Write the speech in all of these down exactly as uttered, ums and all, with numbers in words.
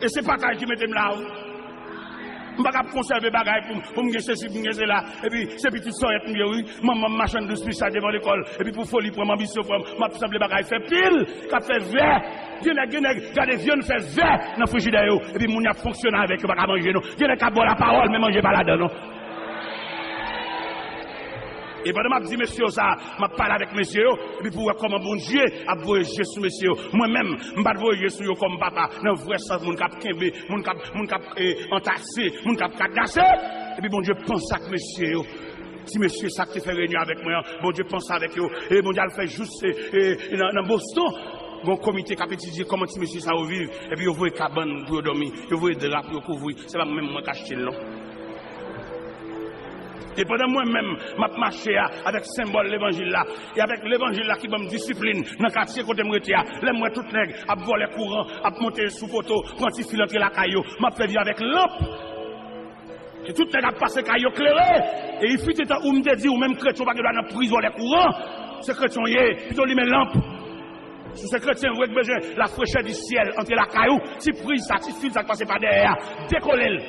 E se patay ki mete m la, wi. M pa ka ap konsève bagay pou, pou m gen sesi, pou m gen sela. Epi, se pitit sòyèt m ye, wi. Manman m machann dous pisay devan lekòl. Epi, pou foli pran m, anbisyon pran m, m ap sanble bagay fè pil, k ap fè vè. Gen nèg, gen nèg, gade vyann fè vè nan frijidè yo. Epi, moun y ap fonksyone avèk yo pa ka manje, non. Gen nèg k ap ba w lapawòl, men manje pa ladan, non. E pandan m ap di mesye yo sa, m ap pale avèk mesye yo, epi pou wè kòman Bondye ap voye je sou mesye yo. Mwen menm, m pa t voye je sou yo kòm papa, nan vrè sans moun k ap kenbe, moun k ap, moun k ap, eh, antase, moun k ap kadase. Epi Bondye panse ak mesye yo. Ti mesye sa k te fè reyinyon avèk mwen an, Bondye panse avèk yo. E Bondye al fè jous, eh, eh, nan, nan Boston. Gon komite k ap etidye kòman ti mesye sa yo viv. Epi yo voye kabann pou yo dòmi. Yo voye dra pou yo kouvri. Se pa mwen menm mwen k achte l, non. E pandan mwen menm, m ap mache a, avèk senbòl levanjil la, e avèk levanjil la ki ban m disiplin nan katye kote m rete a, lè m wè tout nèg ap vòlè kouran, ap monte sou poto, pran ti fil antre lakay yo, m ap fè vi avèk lanp. E tout nèg ap pase kay yo klere. E il fut un temps ou m te di, ou menm kretyen, ou pa gen dwa nan priz vòlè kouran. Se kretyen w ye, pito limen lanp. Si w se kretyen vre k bezwen la fraîcheur du ciel antre lakay ou, ti priz sa, ti fil sa k pase pa dèyè a, dekole l.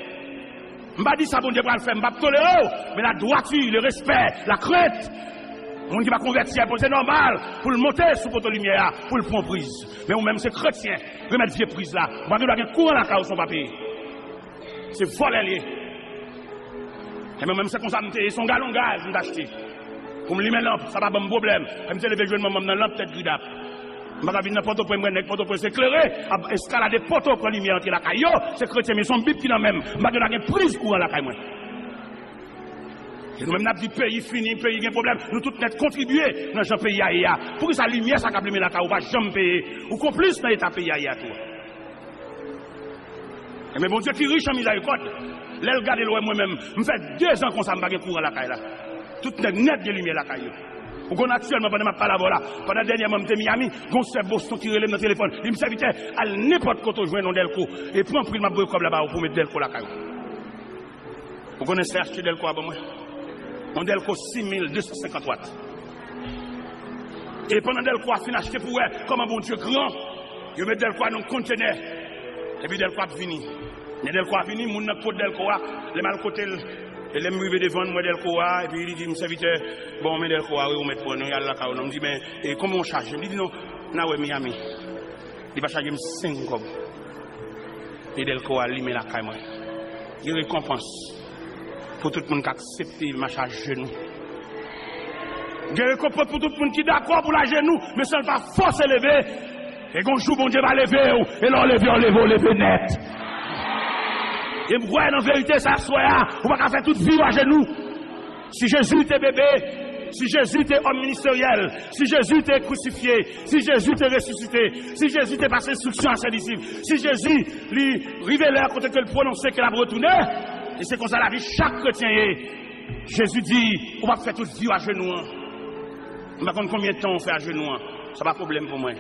M pa di sa Bondye pral fè, m p ap tolere w, men la droiture, le respect, la crainte. Moun ki pa konvèti a, pou l se nòmal pou l monte sou poto limyè a, pou l pran priz. Men ou menm se kretyen, remèt vye priz la. Ou pa gen dwa gen kouran lakay ou san w pa peye. Se vòlè l ye. E mwen menm se konsa m te ye, se yon galon gaz m t achte. Pou m limen lanp, sa pa ban m pwoblèm. E m te leve jwenn manman m nan lanp tèt gridap. M pa ka vin nan Pòtoprens, m wè nèg Pòtoprens eklere, ap eskalade poto pran limyè antre lakay yo. Se kretyen, men se yon bib ki nan men m. M pa gen dwa gen priz kouran lakay mwen. E nou menm n ap di peyi fini, peyi gen pwoblèm. Nou tout nèt kontribye nan jan peyi a ye a. Poukisa limyè sa k ap limen lakay ou pa janm peye? Ou konplis nan eta peyi a ye a tou. Ebyen, Bondye ki rich an mizèrikòd, lè l gade l wè mwen menm, m fè dezan konsa m pa gen kouran lakay la. Tout nèg nèt gen limyè lakay yo. Ou konn aktyèlman, pandan m ap pale avè w la, pandan dènyèman m te Miami, gon sè Boston ki rele m nan telefòn. Li di m, "Sèvitè, al nenpòt kote w jwenn yon dèlko, e pran pri l, m ap voye kòb la ba ou pou w met dèlko lakay ou." Ou konnen sè achte dèlko a ban mwen? Yon dèlko sis mil de san senkant wat. E pandan dèlko a fin achte pou wè kòman Bondye gran, yo met dèlko a nan yon kontenè. Epi dèlko ap vini. Lè dèlko a vini, moun nan k pot dèlko a, lè m al kote l, e lè m rive devan l, m wè dèlko a, epi li di m, "Sèvitè, bon, men dèlko a, wi, ou mèt pran, nou y al lakay ou non." M di, "Men, e konbyen w chaje?" Li di, "Non, n a wè Miami." Li pa chaje m senk kòb. E dèlko a limen lakay mwen. Gen rekonpans pou tout moun k aksepte mache ajenou. Gen rekonpans pou tout moun ki dakò pou l ajenou, men san l pa fòse leve. E gon jou Bondye va leve w, e lè w leve, w leve, w leve nèt. E m kwè nan verite sa aswè a, ou pa ka fè tout vi w ajenou. Si Jezi te bebe, si Jezi te òm ministeryèl, si Jezi te krisifye, si Jezi te resisite, si Jezi te pase enstriksyon a se disip, si Jezi li rive lè kote ke l pwononse ke l ap retounen, e se konsa lavi chak kretyen ye. Jezi di, ou p ap fè tout vi w ajenou an. M pa konn konbyen tan w fè ajenou an, sa pa pwoblèm pou mwen.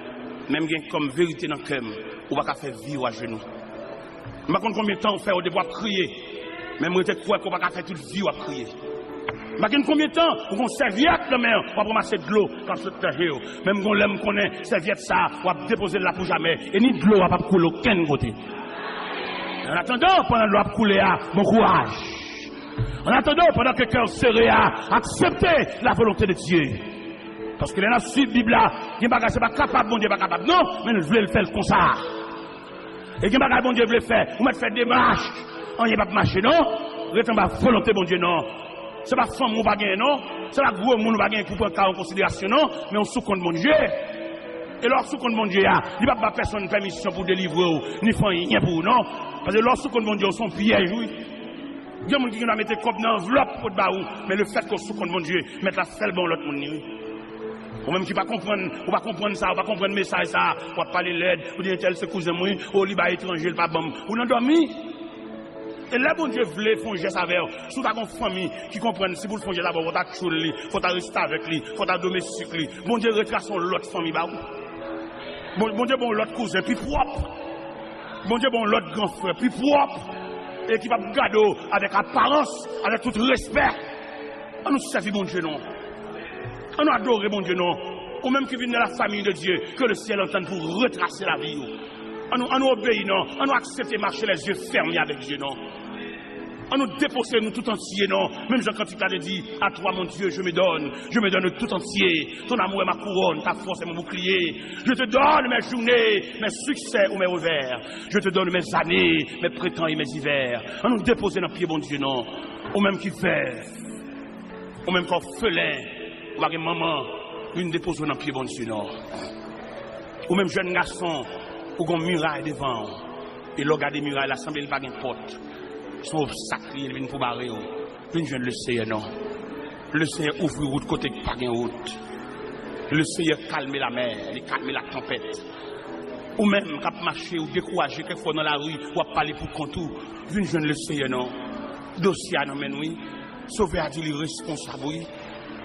Men m gen kòm verite nan kè m, ou pa ka fè vi w ajenou. M pa konn konbyen tan w fè w depi w ap kriye, men m rete kwè ke w pa ka fè tout vi w ap kriye. M pa konn konbyen tan ou gon sèvyèt nan men w, w ap ranmase dlo k ap sot nan je w. Men m gon lè m konnen sèvyèt sa a, w ap depoze l la pou jamè, e ni dlo a p ap koule okenn kote. An atandan, pandan dlo ap koule a, bon kouraj. An atandan, pandan ke kè w sere a, aksepte la volonte de Dye. Paske lè n ap swiv Bib la, gen bagay se pa kapab Bondye pa kapab, non, men l vle l fè l konsa. E gen bagay Bondye vle fè, ou mèt fè demach, anyen p ap mache, non. Ret anba volonte Bondye, non. Se pa fanm ou pa genyen, non. Se pa gwo moun ou pa genyen pou pran ka an konsiderasyon, non. Men ou sou kont Bondye. E lè w sou kont Bondye a, li p ap ba pèsonn pèmisyon pou delivre w, ni fè anyen pou ou, non. Paske lè w sou kont Bondye, ou se yon pyèj, wi. Gen moun ki gen dwa mete kòb nan anvlòp pot ba ou, men lefètke w sou kont Bondye, mèt la fè l ban yon lòt moun li, wi. Ou menm ki pa konprann, ou pa konprann sa, ou pa konprann mesaj sa, w ap pale lèd, ou di entèl se kouzen m, wi, o, li bay etranje, l pa ban m. Ou nan dòmi. E lè Bondye vle fè yon jès avè w, si w ta gon fanmi ki konprann, si pou l fè yon jès avè w, fò w ta tchoul li, fò w ta restavèk li, fò w ta domestik li. Bondye retrase yon lòt fanmi ba ou. Bon, Bondye ba w yon lòt kouzen pi pwòp. Bondye ba w yon lòt gran frè pi pwòp. E ki p ap gade w avèk aparans, avèk tout respè. An nou sèvi Bondye, non. An nou adore Bondye, non. Ou menm ki vin nan la famille de Dieu, que le ciel entende pou retrase lavi w. An nou, an nou obeyi non. An nou aksepte mache les yeux fermés avec Dieu non. An nou depoze nou tout antye non. Menm jan kantik la te di, à toi mon Dieu je me donne, je me donne tout entier. Ton amour est ma couronne, ta force est mon bouclier. Je te donne mes journées, mes succès ou mes revers. Je te donne mes années, mes printemps et mes hivers. An nou depoze nan pye Bondye non. Ou menm ki vèv, ou menm ki òfelen, ou pa gen manman, vin depoze w nan pye Bondye non. Ou menm jèn gason, ou gon miray devan w. E lè w gade miray la, sanble li pa gen pòt. Se yon obstak li ye, li vin pou bare w. Vin jwenn Leseyè non. Leseyè ouvri wout kote ki pa gen wout. Leseyè kalme lamè, li kalme latanpèt. Ou menm k ap mache, ou dekouraje, kèk fwa nan lari, w ap pale pou kont ou. Vin jwenn Leseyè non. Dosye a nan men n wi. Sovè a di li responsab wi.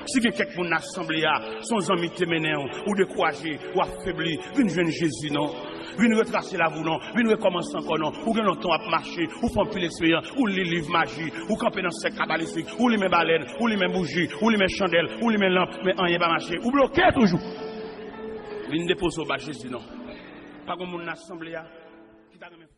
Si gen kèk moun nan asanble a, se yon zanmi ki te mennen w, ou dekouraje, w afebli, vin jwenn Jezi non. Vin retrase lavi w non, vin rekòmanse ankò non. Ou gen lontan w ap mache, ou fè anpil eksperyans, ou li liv maji, ou kanpe nan sèk kabalistik, ou limen balèn, ou limen bouji, ou limen chandèl, ou limen lanp, men anyen pa mache. Ou bloke toujou. Vin depoze w ba Jezi non. Pa gen moun nan asanble a ki ta renmen